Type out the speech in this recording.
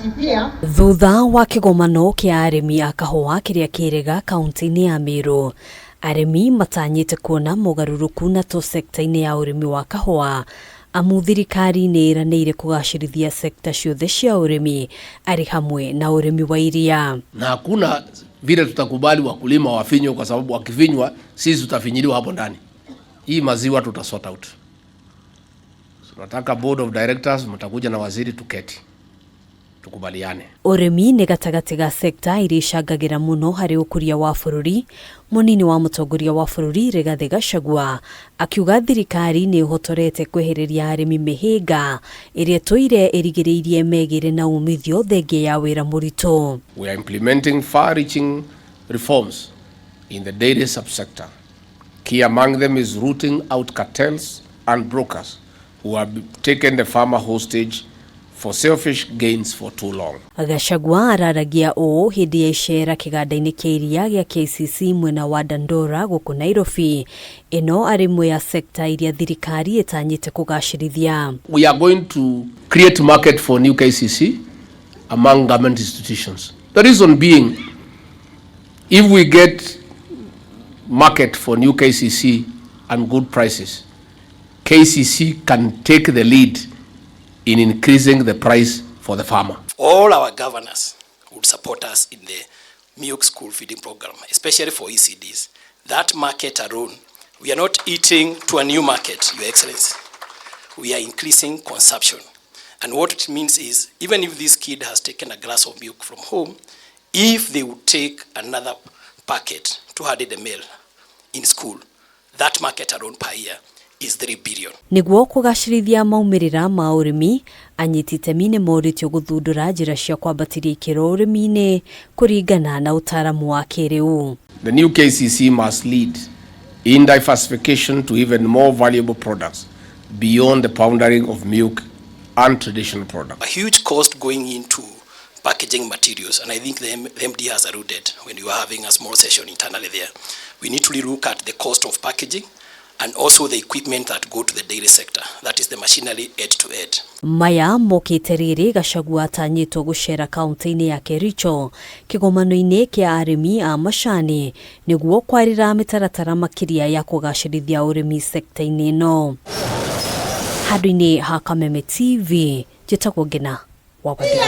Tunasifia. Thutha wa kĩgomano kĩa arĩmi a kahũa kĩrĩa kĩrĩga kaunti-inĩ ya Meru, arĩmi matanyĩte kuona mogarũrũku na to sekta-inĩ ya ũrĩmi wa kahũa, amu thirikari nĩ ĩranĩire kũgacĩrithia sekta ciothe cia ũrĩmi arĩ hamwe na ũrĩmi wa iria. Na hakuna vile tutakubali wakulima wafinywe, kwa sababu wakifinywa sisi tutafinyiliwa hapo ndani. Hii maziwa tuta sort out. Tunataka board of directors, mtakuja na waziri tuketi tukubaliane. Ũrĩmi nĩ gatagatĩ ga sekta iria icangagĩra mũno harĩ ũkũria wa bũrũri. Mũnini wa mũtongoria wa bũrũri Rigathĩ Gachagua akiuga thirikari nĩ ĩhotorete kwehereria arĩmi mĩhĩnga ĩrĩa ĩtũire ĩrigĩrĩirie megĩre na umithio thengia ya wĩra mũritũ. We are implementing far-reaching reforms in the dairy subsector. Key among them is rooting out cartels and brokers who have taken the farmer hostage for selfish gains for too long. Gachagua araragia ũũ hĩndĩ ya icera kĩganda-inĩ kĩa iria gĩa KCC mwena wa Dandora gũkũ Nairobi. Ĩno arĩ ĩmwe ya sekta iria thirikari ĩtanyĩte kũgacĩrithia. We are going to create market for new KCC among government institutions. The reason being, if we get market for new KCC and good prices, KCC can take the lead in increasing the price for the farmer. All our governors would support us in the milk school feeding program, especially for ECDs. That market alone, we are not eating to a new market, Your Excellency. We are increasing consumption. And what it means is, even if this kid has taken a glass of milk from home, if they would take another packet, 200 ml, in school, that market alone per year is 3 billion. Nĩguo kũgacĩrithia maumĩrĩra ma ũrĩmi, anyiti itemi nĩ morĩtio gũthundũra njĩra cia kwambatĩria ikĩro ũrĩmi-inĩ kũringana na ũtaaramu wa kĩrĩu. The new KCC must lead in diversification to even more valuable products beyond the powdering of milk and traditional products. A huge cost going into packaging materials, and I think the MD has alluded when we were having a small session internally there. We need to really look at the cost of packaging and also the equipment that go to the dairy sector, that is the machinery end to end. Maya mokĩte rĩrĩ Gachagua atanyĩtwo gũcera kaunti-inĩ ya Kericho kĩgomano-inĩ kĩa arĩmi a macani nĩguo kwarĩra mĩtaratara makĩria ya kũgacĩrithia ũrĩmi sekta-inĩ ĩno. Handũ-inĩ ha Kameme TV, njĩtagwo Ngina wa Wathira.